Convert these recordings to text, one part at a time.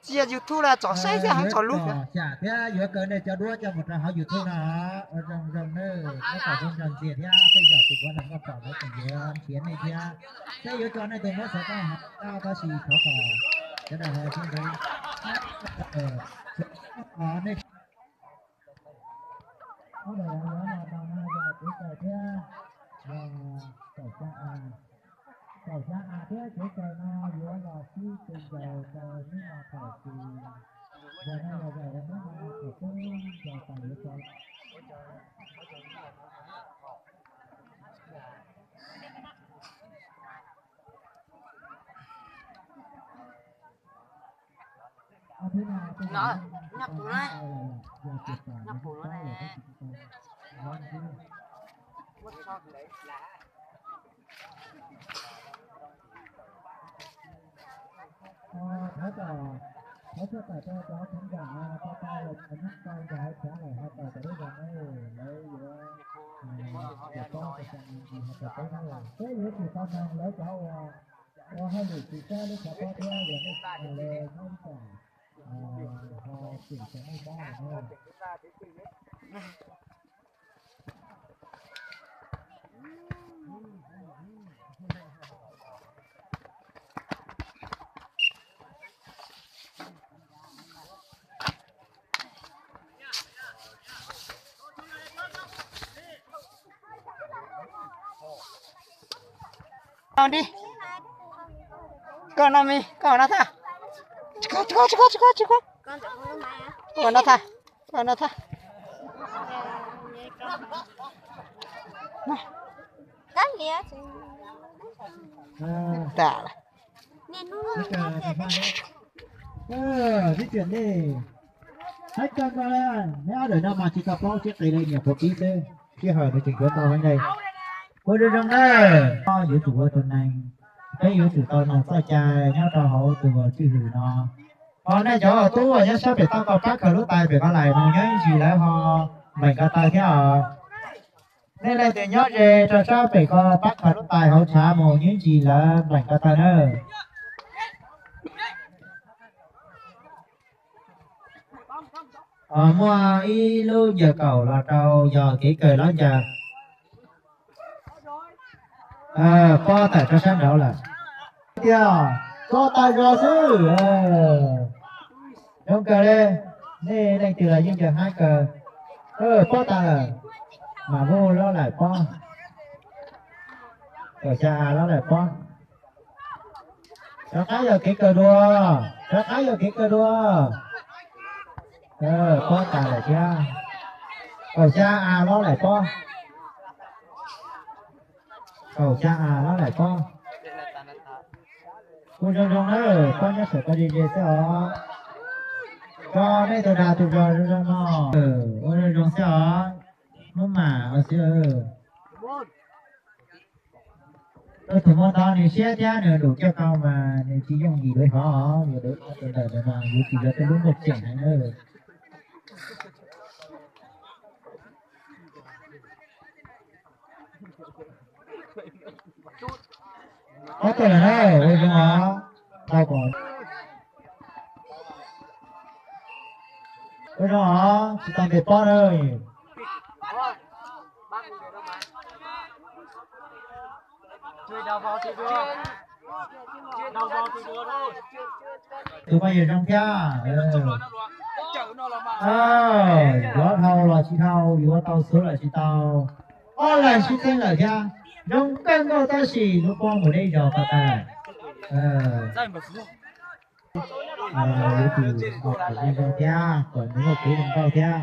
Tsis yog YouTube los tsom saib thiab ho tsom lub. Yuav kom xyam thiab yuav kaw nej cov duab coj mus rau hauv YouTube no. Ua zoo zoo nawb, muab kom zoo nrog ntxias thiab tej zaum tus Hmoob Lauj Nkauj Pom lawv tseem yuav nrhiav nej thiab. Seb yuav tso nej tus Hmoob xov tooj hauv qab, tab sis thov kom sawv daws ho sib ntev. Nej Ob daim no yuav los tau no yog kev kawm thiab, yog kaum xya a. Kaum xya a thiab kev kawm no yuav los sib tus ncaus rau hnub no thaum twg, zaum no yog zaum uas hnub no thaum twg ncaus tas yuav tso. Nyob pum no, nyob pum no ne. Thov txog, thov txog tawm rau cov khán giả, tau tau los cov nyob tau nrog hauv chav lawm ho tawm cov lub zos na, lawv yuav, yuav paub cov txog ntsis ho tawm peb na. Peb yuav tsum tau mloog lawv cov uas ua hauj lwm tsis sab lub tshav pob thiab yog nej lawv nyob ib tsoom ho tsim tau nej mob lawm na. Koj no me, koj no tha. Tsis koj, tsis koj, tsis koj, tsis koj, tsis koj. Koj no tha, koj no tha. Tas lawm. Tib tiam nej, hais txog neb ob daim no mas tsis tau paub siab qis li, nyiam puav pib xwb, sij hawm nws tseem yuav tau heev li. Ua zoo zoo na, yuav tsum ua tus neeg, peb yuav tsum tau noog txoj cai nyob rau hauv tus tswj hwm no. Ho nej cov tub uas nyob sab pem toj ko pab khaws lub tais pem ko lais mus nyob ib ntsis lawv ho npleem ko taw thiab os. Nej leej twg nyob ze rau sab pem ko pab khaws lub tais hauv tshav mus nyob ib ntsis lawv npleem ko taw na. Muaj ib lub ncaws kaum los rau yog kev kawm los ncaws. Pob tawm rau sab nraud lawm. Tiag, pob tas zog xwb. Zoo kawg li, nej leej twg los yeej ncaws haib kawg. Pob tas lawm, mas vuj lob lawm pob. Kaum xya a lob lawm pob. Rov qab yog kev kawg dua, rov qab yog kev kawg dua. Pob tas lawm thiab. Kaum xya a lob lawm pob. Kaum xya a lob lawm pob. Ua zoo zoo na, pob nyob saum ko ze ze xwb os. Tso nej tus dag tus zog zoo zoo no. Ua zoo zoo xwb os. Muab mam ua xwb. Tus muaj tau nws siab thiab nws lus coj tau mas nws tsis yooj yim lawv hov, yus tus ntawm ntawd mas yus tsis yog tej lub muaj ceem heev na. Pob tawm lawm na, ua zoo os, tau kom, ua zoo os, tsis tau ntes pob na. Tus poj yawg zoo thiab. Yuav dhau los tsis dhau, yuav tau xub los tsis tau. Ob leeg sib txeeb lawm thiab. Zoo kawg nkaus tab sis lub pob mus deb zog ko taw lawm. Yuav tsum kom zoo zoo thiab, kom nws muaj kev zoo nkauj thiab.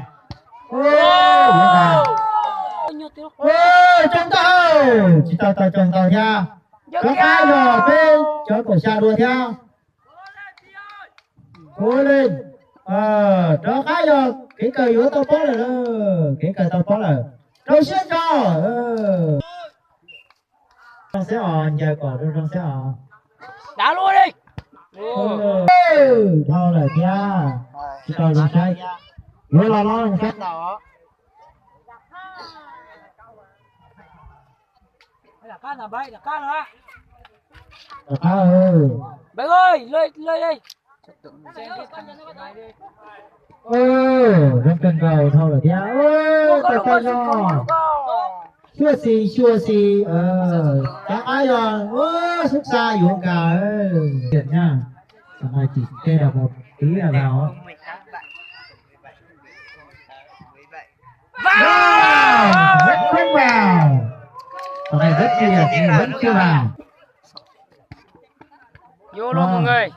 Zoo nkauj, tsis tau tau zoo nkauj thiab. Rov qab yog peb cov kaum xya dua thiab. Kuv li, rov qab yog kev kawg yuav tau pob lawm, kev kawg tau pob lawm. Rau siab tso. Zoo xwb os, ncaws kom zoo zoo xwb os. Dav luaj li. Dhau lawm thiab. Tsis tau zoo saib. Yuav los los zoo saib. Rov qab, Zoo kawg nkaus dhau lawm thiab. Tau tau no. Xyuaj xis xyuaj xis, rov qab yog xub xa yuav nkag. Tiag na, tau hais tsis tej rau mus tib a laus. Wow! Rất không vào. Còn này rất nguy hiểm, nhưng vẫn chưa vào. Vô luôn mọi người.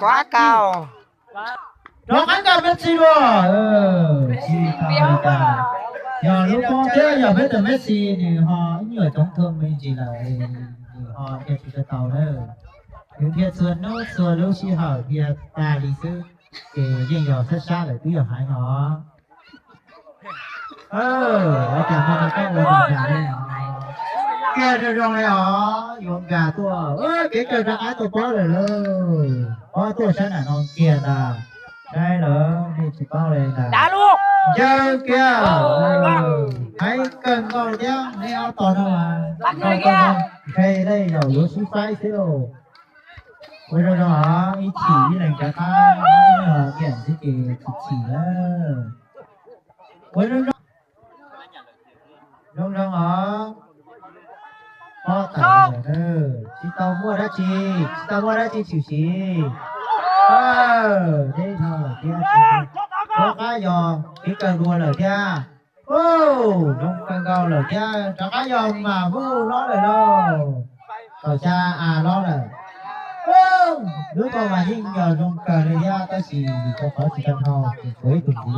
Quá cao. Rov qab nkag Messi dua. Tsis tau li cas. Yog lub koob thiab yog peb tus Messi nws ho ib nyuag chấn thương me ntsis lawm, nws ho thiaj tsis tau tau na. Nws thiaj txhua hnub txhua lub sij hawm thiaj tag li xwb, ces yeej yog sab sab lawm twb yog haiv no. Ua cas ho koj ua zoo li no? Kiag zoo zoo li os, yuav nkag tuaj, kev kawg rov qab tuaj pob lawm lauj. Pob tuaj sab nram no kiag ntag. Saib lawm nej tsis paub li ntag. Ncaws kiag. Haiv kawg nkaus thiab nej ob tos no mas nqe dej zaum yuav sib faib xwb lauj. Ua zoo zoo os, ib chim ib leeg rov qab, niam xwb ces chim chim na. Ua zoo zoo. Zoo zoo os. Pob tawm lawm, tsis tau muaj dab tsi, tsis tau muaj dab tsi tshwm sim. Deb dhau lawm thiab, rov qab yog kev kawg dua lawm thiab. Zoo kawg nkaus lawm thiab, rov qab yog mas Hmoob lob lawm lauj. Kaum xya a lob lawm. Lub no mas yeej yog zoo kawg li thiab, tab sis vim rau qhov tsis tau dhau, ces tshuav ib tug ntxiv.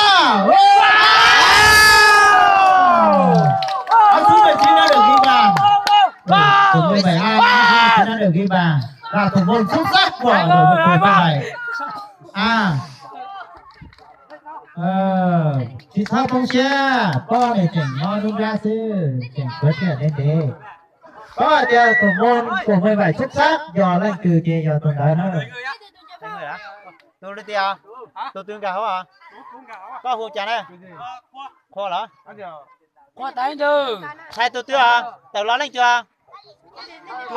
Thib peb thib nab đầu ghi bàn. Thủ môn bảy A, thib nab đầu ghi bàn. Và thủ môn xuất sắc của đội mười bảy A. Tsis txhob poob siab, pob ne tseem nyob nruab nrab xwb, tseem tshuav sij hawm ntev ntev. Paub hais tias thủ môn của mười bảy xuất sắc yog leej twg ces yog tus ntawd na. Tus li tias, tus twg nkag hauv? Koj hu cas ne? Qhua lawm. Qhua tais ntawd. Txhais tus twg os? Tawm los leej twg? Tawm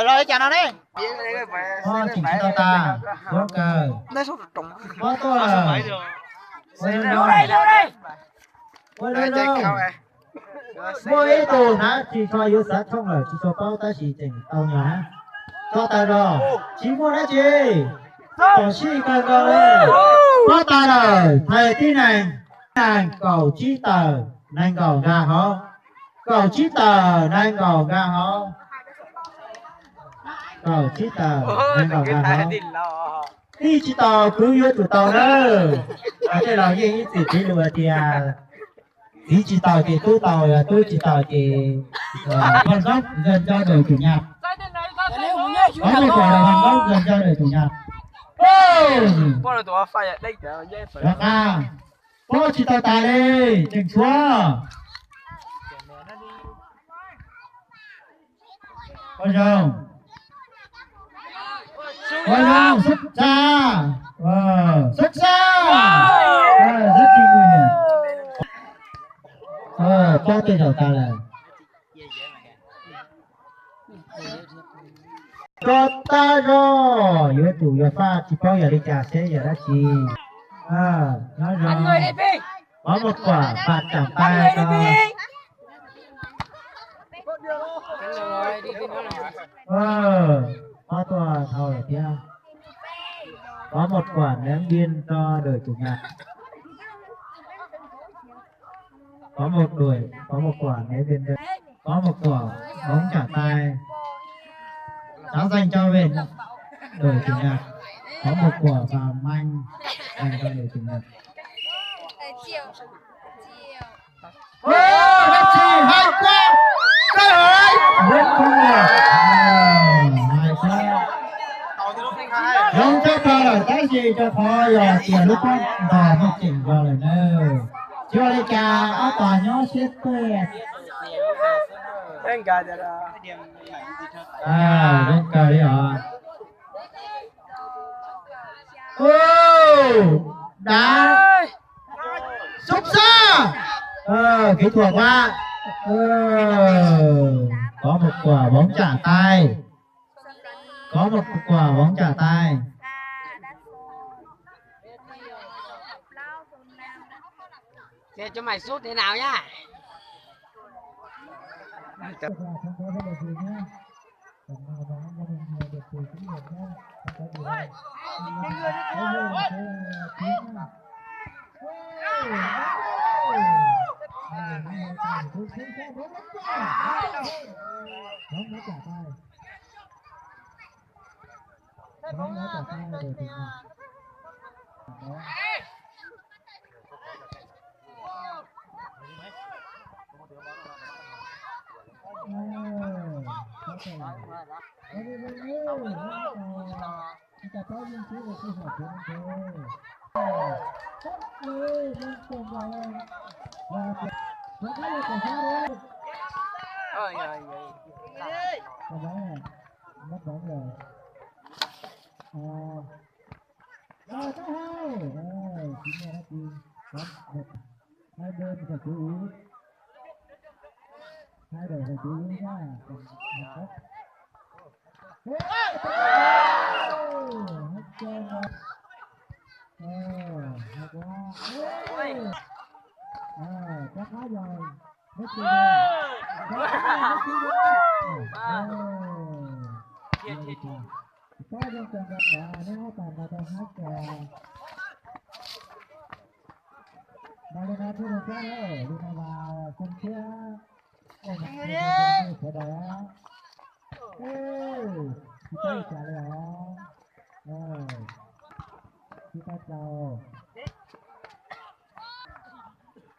los li cas no ne? Tseem tsis tau tas. Zoo kawg. Pob tuaj lawm. Ua zoo zoo. Muaj ib tug hnav tsis tshua yuav xav thooj lawm tsis tshua paub tab sis tseem tau nyob na. Tso tas los tsis muaj dab tsi. Tam sim kawg nkaus li. Pob tas lawm, thais tib neeg. Neeg kaum tsib tawm, nees nkaum nkag hauv. Kaum tsib tawm, nees nkaum nkag hauv. Kaum tsib tawm, nees nkaum nkag hauv. Tij tsis tau, kwv yuav tsum tau na. Tej laus yeej ib txwm piv lus hais tias txiv tsis tau ces tub tau, tub tsis tau ces, ờ, con dốc dành cho đội chủ nhà. Có một quả là con dốc dành cho đội chủ nhà. Rov qab, pob tsis tau tas li, tseem tshuav. Ua zoo. Ua zoo, xuất xa. Ờ, xuất xa. Ờ, rất chi nguy hiểm. Ờ, pob tej zaum tas lawm. Tso tas zog, yuav tsum yog faj tsis paub yog li cas seb yog dab tsi. Nyob zoo. Có một quả phạt trọng tài cho. Pob tuaj dhau lawm thiab. Có một quả ném biên cho đội chủ nhà. Có một đội, có một quả ném biên cho. Có một quả bóng trọng tài. Đã dành cho bên đội chủ nhà. Có một quả vào manh dành cho đội chủ nhà. Ơ, Messi, hay quá. Cơ hội. Rất không ngờ. Hay quá. Giống chắc ta là cái gì cho khó giờ kìa, lúc đó đò mới chỉnh vào rồi nè. Chưa đi kìa, áo tòa nhó siết quê. À, rất cờ đi hả? Ô, đã. Xuất xa. Kỹ thuật quá. Có một quả bóng chạm tay. Có một quả bóng chạm tay. Cho mày sút thế nào nhá. Bóng đã chạm tay. Bóng đã chạm tay rồi thì Ôi, ôi, ôi. Mất bóng rồi. À, rồi, rất hay. Rồi, chính là nó đi. Có một, hai bên phải chú ý. Hai đội phải chú ý nha. Còn một góc. Ê, ê, ê, ê, hay quá. Ê, chắc quá rồi. Messi đây. Messi đây. Ê, ê, ê. Các bạn còn gặp ở nếu còn là tôi hát, ờ, Và Luna chưa được phép ở Luna và Xuân Khiết. Ôi, Xuân Khiết sửa đời á. Ê, chị Tây trả lời hả? Ờ, chị ta chào.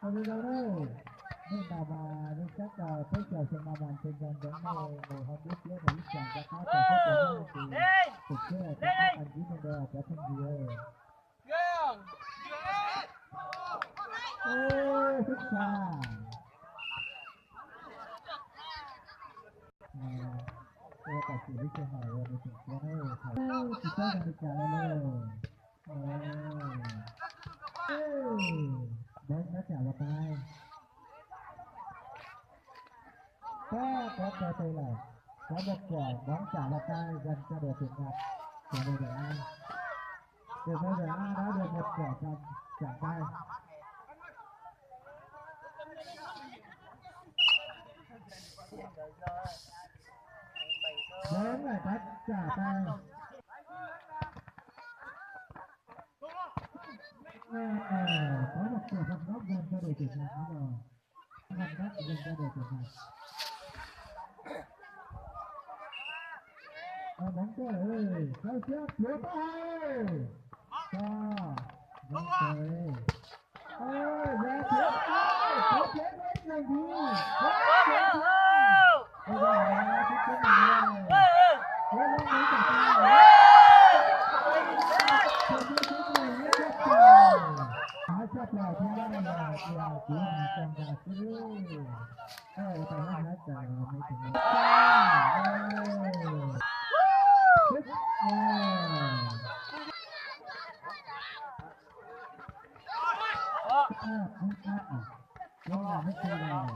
Ở đây đâu đâu? Nên là mà nên chắc là tới giờ xem mà màn trên dàn giống này, rồi hôm trước trước là lúc chàng đã có trò phép của nó thì thực sự là các anh chỉ nên đòi hỏi cả thông gì rồi. Ê, xúc xa. Ờ, ê, tài xỉu lý sư hở rồi, mình chỉnh sửa đây, thở. Ê, chỉ có là mình trả lời rồi. Ê, ê, đấy, nó trả vào tay. Có, có cho tôi là có một quả bóng trả vào tay dành cho đội tuyển Nhật. Của đội tuyển A. Đội tuyển A đã được một quả chạm, chạm tay. Bóng lại có trả tay. À, à, có một quả phạt góc dành cho đội tuyển Nhật nữa rồi. Phạt góc dành cho đội tuyển Nhật. Ờ, bóng rơi, ơi, sao siết, thiếu tay. Cho, bóng rơi. Ơi, ra thiếu tay, thiếu thế đấy, làm gì? Thiếu thế đấy. Ôi, ra, thiếu thế này. Thiếu thế đấy, cả tay. Thiếu thế đấy, rất là. Hãy cho trò thứ hai là của Tú Hà Trang và Tú. Ê, tao nói hết rồi, mấy tụi nó. Ê. Ê. Ê, ê, ê, ê. Đúng là hết trò rồi.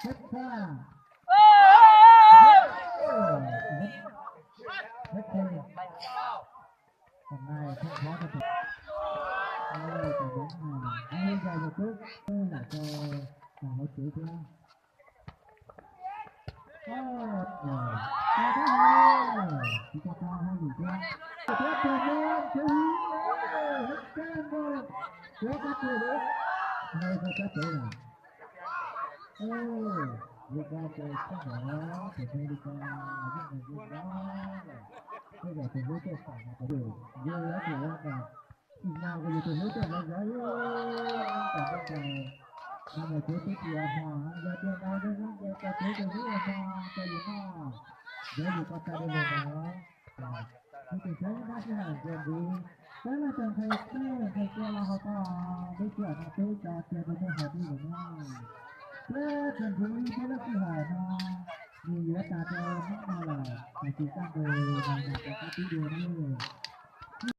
Hết trò. Ê. Hết trò. Còn này không khó cho tôi. Ê, còn đúng mà. Ê, giờ một chút. Tôi lại cho, cho hỗ trợ cho. Ê, ê. Ê, thứ hai. Chúng ta cho hai điểm cho. Tiếp theo luôn, chú ý. Ê, hết trơn rồi. Kéo các队nữa. Đây, cho các队nào. Ê, Luka chơi chắc hả? Thì đây Luka là những người Luka. Bây giờ thì Luka phải là cái điều Luka là phải là Ib nag kuv yug tus hlub tuaj hlawv zov ib nab tam tam tas, no mas kuv twb tsis ua hmo, yog tias no neb nyob nce tau kuv tus hlub ua hmo rau yus noj, yog yus ko taw dua lug no. Kuv tus hlub nab sij hawm ntxuav ntxiv, peb leej tau nqhis txuj nqhis tua los hauv tau, peb tsuam no peb tso kiag rau nej hauv dej lawm no. Peb tsuas ntxiv peb lub sij hawm no, nws yuav tas rau hnub no lawm, tam sim kaj ntug no mas rov qab pib dua nawb.